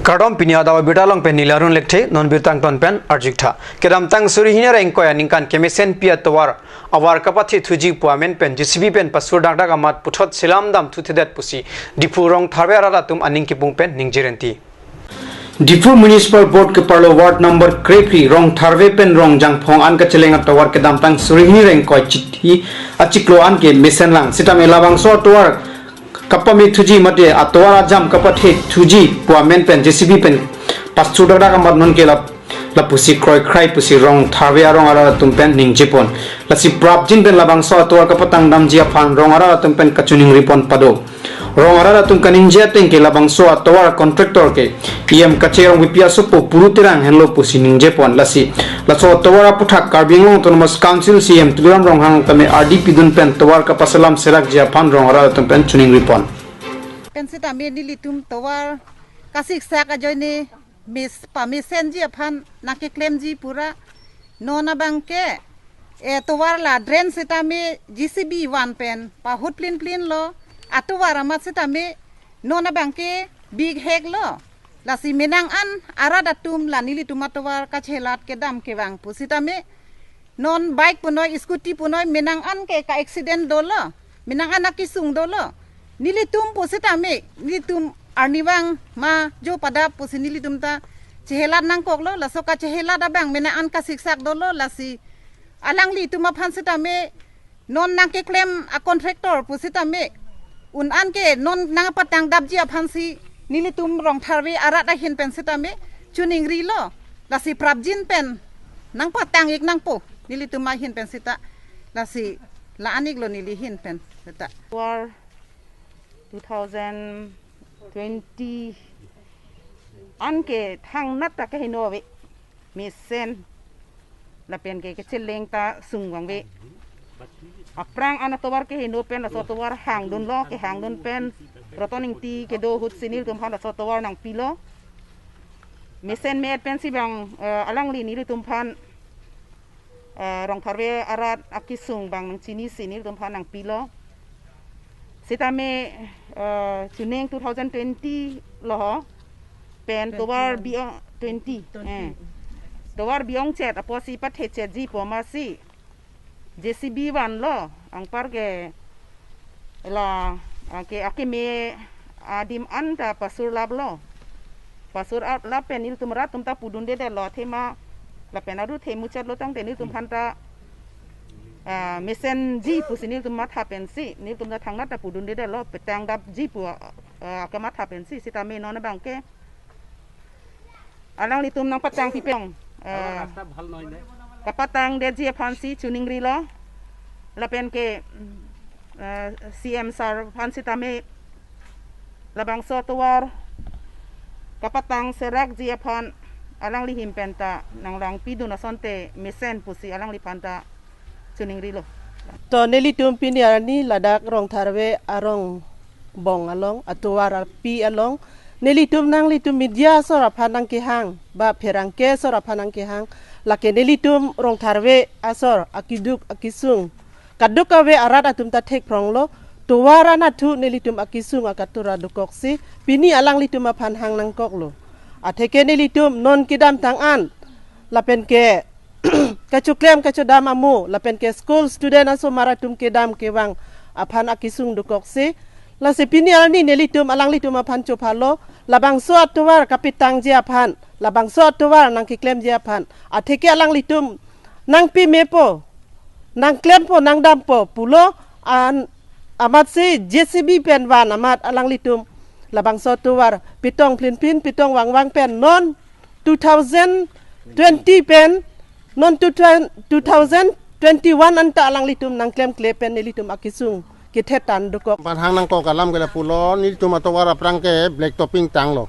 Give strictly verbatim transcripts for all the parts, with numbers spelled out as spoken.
Kardom, pini adap abirta along pen neli Arun Lekthe. Non birta angton pen arju-ik tha. Kedamtang suri hini ra ingkoi aningkan kemesenpi atovar avar kapathe thuji pu amen pen J C B pen pasur dakdak amat puthot selam dam thuthedet pusi Diphu Rongtharve arat atum aning kipung pen ningje renti. Diphu Municipal Board keparlo ward number krephli Rongtharve pen Rongjangphong an kacheleng atovar kedamtang suri hini ra ingkoi Chiti achiklo an ke mesenlang. Sitame labangso atovar kapame thuji mate atovar ajam kapathe thuji pu amen pen J C B pen pasur dakdak amat non ke lap lapusi kroikrai pusi Rongtharve arong arat atum pen ningjepon. Lasi prapjin pen labangso atovar kapatang damji aphan rong arat atum pen kachiningripon pado. Rong arat atum kaningje ateng ke labangso atovar contractor ke E M Kache Rongpipi asopo Puru Terang henlo pusi ningjepon. Lasi laso atovar aputhak Karbi Anglong Autonomous Council C E M Tuliram Ronghang tame ardi pidun pen tovar kapaselam serakji aphan rong arat atum pen chiningripon. Pen sitame nelitum tovar kasiksak ajoine mes pamesenji aphan nangkeklemji pura. Non abang ke, eh, tovar la drain sitame J C B van pen pahut plin plin lo. Atovar amat sitame non abang ke big hek lo. Lasi menang an arat atum la nelitum atovar kachelat kedam kevang pu sitame non bike punoi, scooty punoi, menang an ke ka accident dolo, menang an akisung dolo. Nelitum pusitame, nelitum arnivang ma jo pada pusi nelitum ta chehelat nangkoklo, laso kachehelat abang menang an kasiksak dolo. Lasi alanglitum aphan sitame non nangkeklem a contractor pusitame un an ke non nangpatang dapji aphansi nelitum Rongtharve arat ahin pen sitame chiningrilo. Lasi prapjin pen nangpatang-ik nangpo nelitum ahin pen sita. Lasi la an-iklo neli ahin pen sita. War two thousand twenty an ke thangnat ta keheno ave mesen lapen ke kecheleng ta sung vangve. Aphrang an atovar keheno pen laso tovar hangdunlo, kehangdun pen Roton Ingti kedo ahutsi nelitum aphan laso tovar nangpilo. Mesen me-et pensi bang, eh, alangli nelitum aphan, eh, Rongtharve arat akisung bang nangchinisi nelitum aphan nangpilo. Sitame, eh, chuning two thousand twenty lo ho, pen tovar bi-ong twenty, eh, tovar bi-ongchet apotsi pathechetji pu amatsi J C B vanlo, anpar ke la, ah, ke akeme adim an ta pasurlaplo. Pasurlap pen nelitum arat atum ta pudundedetlo, athema lapen aru the muchatlo tangte nelitum aphan ta, ah, mesenji pusi nelitum matha pensi, nelitum ta thangnat ta pudundedetlo, petang dapji pu, ah, ah, kematha pensi, sitame non abang ke alanglitum nangpatang pipeng, eh, kapatangdetji aphansi chiningrilo. Lapen ke, eh, C M sir aphan sitame labangso tovar kapatang serakji aphan alangli ahin pen ta nanglangpidun asonte mesen pusi alangliphan ta chiningrilo. To nelitum pini arni ladak Rongtharve arong bong along, atovar api along, nelitum nanglitum media asor aphan nangkehang, ba pherangke asor aphan nangkehang, lake nelitum Rongtharve asor akiduk akisung kadokave arat atum ta thekphronglo, tovar anatthu nelitum akisung akatura dokoksi pini alanglitum aphan hang nangkoklo. Atheke nelitum non kedamtang an lapen ke kachoklem kachodam amo lapen ke school student asomar atum kedam kevang aphan akisung dokoksi. Lasi pini arni nelitum alanglitum aphan chophalo, labangso atovar kapetangji aphan, labangso atovar nangkeklemji aphan, atheke alanglitum nangpimepo, nangklempo, nangdampo pulo, an amatsi J C B pen van amat alanglitum labangso atovar pitong plinpin pitong vangvang pen non two thousand twenty pen non two thousand twenty-one anta alanglitum nangklemkle pen nelitum akisung kethe tan dokok. Panhang nangkok alam ke lapulo, nelitum atovar aphrang ke black topping tanglo.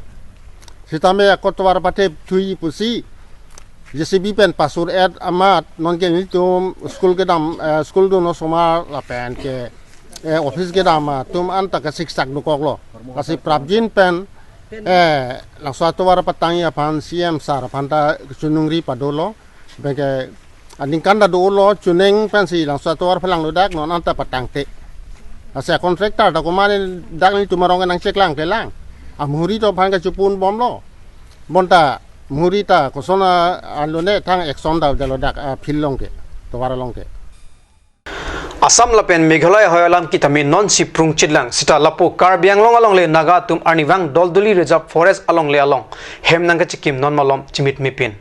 Sitame ako tovar pathe thuji pusi J C B pen pasur-et amat non ke nelitum school kedam, eh, school dun osomar lapen ke, eh, office kedam atum anta kasiksak dokoklo. Lasi prapjin pen, eh, labangso atovar patangji aphan C M sir aphan ta chiningri padolo. Bengke aningkan ta dolo, chuning pensi labangso atovar phelang lo dak non anta patangte. Lasi contractor ta komat dak nelitum arong nangcheklang kelang. Amuri to aphan ke chupun bomlo. Bonta muri ta koson a, alone thang action da jalo dak a field along ke, tovar along ke. Assam lapen Meghalaya ahoi alam kitame nonsi prungchitlang sita lapu Karbi Anglong alongle Naga atum arnivang Dolduli Reserve Forest alongle along hem nangkachikim non malom chimit mepin.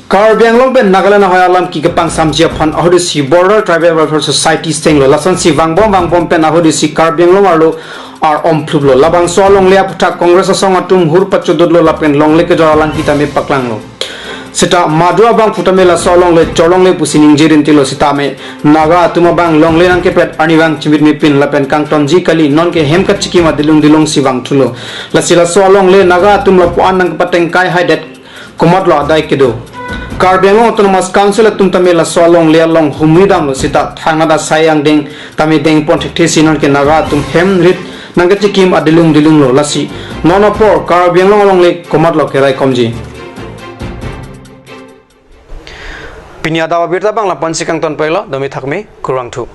Karbi Anglong pen Nagaland ahoi alam ki kepangsamji aphan ahudisi Border Tribal Welfare Society stenglo lasonsi vangbom vangbom pen ahudisi Karbi Anglong arlo ar-om phluplo. Labangso alongle aphuthak Congress asong atum hur pachotdotlo lapen longle kejor alang kitame paklanglo. Sita madu abang putame laso alongle chorlongle pusi ningje rintilo sitame Naga atum abang longle nangkepet arnivang chimit mepin lapen kangtonji kali nonke hem kachikim adilung dilungsi vangthulo. Lasi laso alongle Naga atum lapu-an nangkepatengkai haidet komatlo adai kedo. Karbi Anglong Autonomous Council atum tame laso alongle along humri damlo sita thangnat asai angdeng tame dengpon thekthesi nonke Naga atum hem rit nangkachikim adilung dilunglo lasi non apor Karbi Anglong alongle komatlo keraikomji. Pini adap abirta abang lapu-ansi kangton pelo, domi thakmi, kurvangthu.